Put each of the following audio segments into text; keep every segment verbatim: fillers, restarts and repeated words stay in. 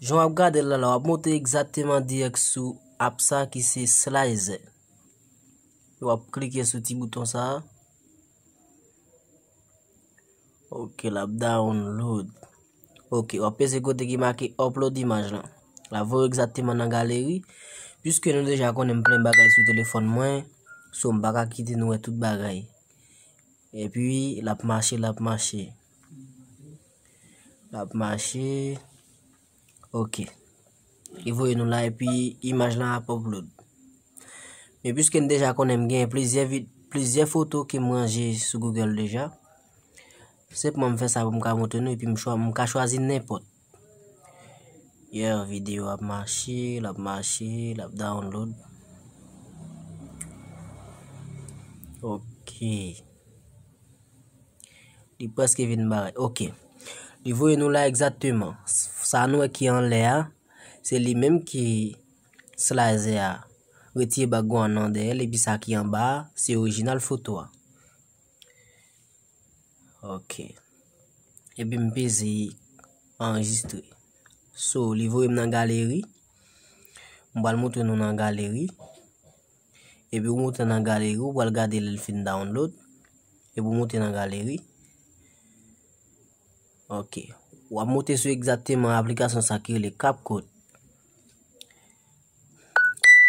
Jan w ap gade l la, la, w ap monte egzakteman dirèk sou app sa ki se Slizer. W ap klike sou ti bouton sa a. Ok, l ap download. Ok, w ap peze kote ki make upload imaj lan. L ap voye w egzakteman nan galeri. Piske nou deja konnen m plen bagay sou telefòn mwen, so m pa ka kite nou wè tout bagay. Epi, l ap mache, l ap mache. L ap mache. Ok. Li voye nou la, epi imaj lan ap upload. Men piske n deja konnen m gen plizyè vi-, plizyè foto ke m ranje sou Google deja, senpman m fè sa pou m ka montre nou, epi m chwa-, m ka chwazi nenpòt. Yeah, videyo ap mache, l ap mache, l ap download. Ok. Li prèske vin bagay. Ok. Li voye nou la egzakteman. Sa nou wè ki anlè a, se li menm ki Slizer a. Retire background nan dèyè l, epi sa ki anba a, se orijinal foto a. Ok. Epi m peze anrejistre. So, li voye m nan galeri. M pral montre nou nan galeri. Epi ou monte nan galeri, ou pral gade lè l fin download. Epi ou monte nan galeri. Ok. W ap monte sou egzakteman aplikasyon sa ki rele CapCut.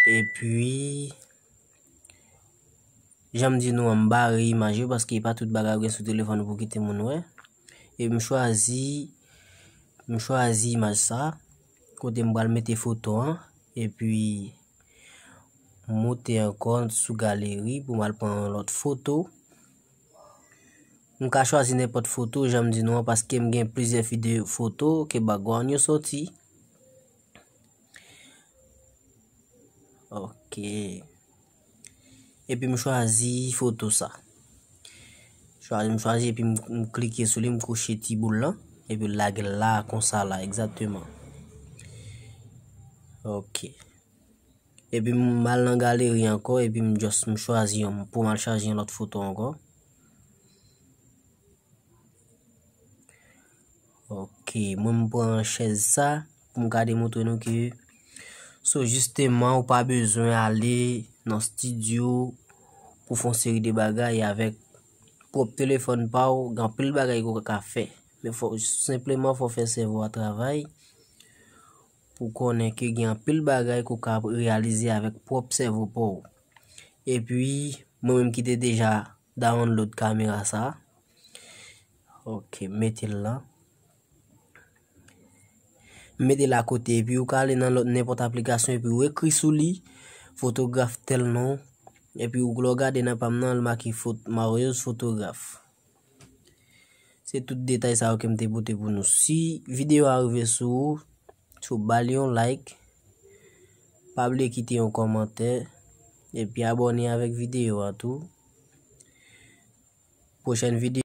Epi, jan m di nou an, m bare imaj yo paske e pa tout bagay ou gen sou telefòn ou pou kite moun wè. E m chwazi, m chwazi imaj sa, kote m pral mete foto an, epi m moute ankò sou galeri pou m al pran yon lòt foto. M ka chwazi nenpòt foto, jan m di nou an, paske m gen plizyè videyo foto ke background yo soti. Ok. Epi m chwazi foto sa. Chwazi, m chwazi epi m, m klike sou li, m kouche ti boul lan. Epi l lage l la, konsa la, egzakteman. Ok. Epi m al nan galeri ankò, epi m just, m chwazi yon, pou m al chaje yon lòt foto ankò. Ok, mwen m pran chèz sa pou m ka demontre nou ke, so, jisteman, ou pa bezwen ale nan estidyo pou fè yon seri de bagay avèk pwòp telefòn pa w, gen anpil bagay ke w ka fè. Men fò, senpleman, fò w fè sèvo a travay pou konnen ke gen anpil bagay ke w ka reyalize avèk pwòp sèvo pa w. Epi, mwen menm ki te deja download kamera sa. Ok, mete l la. Mete l akote, epi ou ka ale nan lòt, nenpòt aplikasyon, epi ou ekri sou li, fotograf tèl non, epi ou, lè w gade nan pa m nan, l make fot-, Mario's Photograph. Se tout detay sa yo ke m te pote pou nou. Si videyo a rive sou ou, so ba li yon like, pa bliye kite yon kòmantè, epi abòne avèk videyo a tou. Pwochèn videyo.